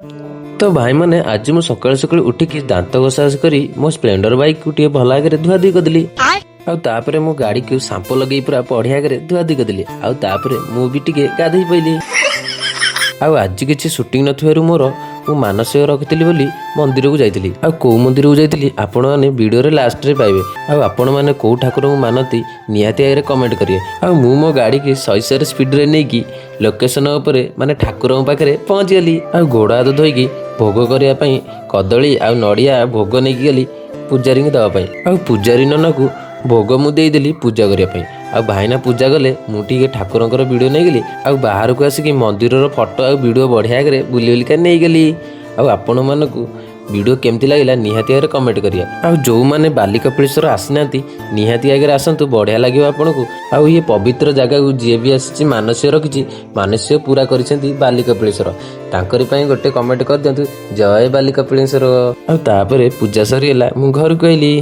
ତ ଭାଇମାନେ, ଆଜି ମୁଁ ସକାଳୁ ସକାଳୁ ଉଠିକି ଦାନ୍ତ ଘଷା କରି ମୋ ସ୍ପ୍ଲେଣ୍ଡର ବାଇକକୁ ଟିକେ ଭଲ ଆଗରେ ଧୁଆ ଧୁଇ କରିଦେଲି। ଆଉ ତାପରେ ମୁଁ ଗାଡ଼ିକୁ ସାମ୍ପୋ ଲଗେଇ ପୁରା ବଢିଆ ଆଗରେ ଧୁଆ ଧୁଇ କରିଦେଲି। ଆଉ ତାପରେ ମୁଁ ବି ଟିକେ ଗାଧେଇ ପଇଲି। ଆଉ ଆଜି କିଛି ସୁଟିଂ ନଥିବାରୁ ମୋର ମୁଁ ମାନସିକ ରଖିଥିଲି ବୋଲି ମନ୍ଦିରକୁ ଯାଇଥିଲି। ଆଉ କୋଉ ମନ୍ଦିରକୁ ଯାଇଥିଲି, ଆପଣମାନେ ଭିଡ଼ିଓରେ ଲାଷ୍ଟରେ ପାଇବେ। ଆଉ ଆପଣମାନେ କୋଉ ଠାକୁରଙ୍କୁ ମାନନ୍ତି, ନିହାତି ଆଗରେ କମେଣ୍ଟ କରିବେ। ଆଉ ମୁଁ ମୋ ଗାଡ଼ିକି ଶହେ ଶହେ ସ୍ପିଡ଼ରେ ନେଇକି ଲୋକେସନ ଉପରେ, ମାନେ ଠାକୁରଙ୍କ ପାଖରେ ପହଞ୍ଚିଗଲି। ଆଉ ଗୋଡ଼ ହାତ ଧୋଇକି ଭୋଗ କରିବା ପାଇଁ କଦଳୀ ଆଉ ନଡ଼ିଆ ଭୋଗ ନେଇକି ଗଲି ପୂଜାରୀଙ୍କୁ ଦେବା ପାଇଁ। ଆଉ ପୂଜାରୀ ନନାକୁ ଭୋଗ ମୁଁ ଦେଇଦେଲି ପୂଜା କରିବା ପାଇଁ। ଆଉ ଭାଇନା ପୂଜା କଲେ, ମୁଁ ଟିକେ ଠାକୁରଙ୍କର ଭିଡ଼ିଓ ନେଇଗଲି। ଆଉ ବାହାରକୁ ଆସିକି ମନ୍ଦିରର ଫଟୋ ଆଉ ଭିଡ଼ିଓ ବଢ଼ିଆ ଆଗରେ ବୁଲି ବୁଲିକା ନେଇଗଲି। ଆଉ ଆପଣମାନଙ୍କୁ ଭିଡ଼ିଓ କେମିତି ଲାଗିଲା, ନିହାତି ଆଗରେ କମେଣ୍ଟ କରିବା। ଆଉ ଯେଉଁମାନେ ବାଲି କପିଳେଶ୍ୱର ଆସିନାହାନ୍ତି, ନିହାତି ଆଗରେ ଆସନ୍ତୁ, ବଢ଼ିଆ ଲାଗିବ ଆପଣଙ୍କୁ। ଆଉ ଇଏ ପବିତ୍ର ଜାଗାକୁ ଯିଏ ବି ଆସିଛି, ମାନସିକ ରଖିଛି, ମାନସିକ ପୁରା କରିଛନ୍ତି ବାଲି କପିଳେଶ୍ୱର, ତାଙ୍କରି ପାଇଁ ଗୋଟେ କମେଣ୍ଟ କରିଦିଅନ୍ତୁ, ଜୟ ବାଲି କପିଳେଶ୍ୱର। ଆଉ ତାପରେ ପୂଜା ସରିଗଲା, ମୁଁ ଘରକୁ ଆଇଲି।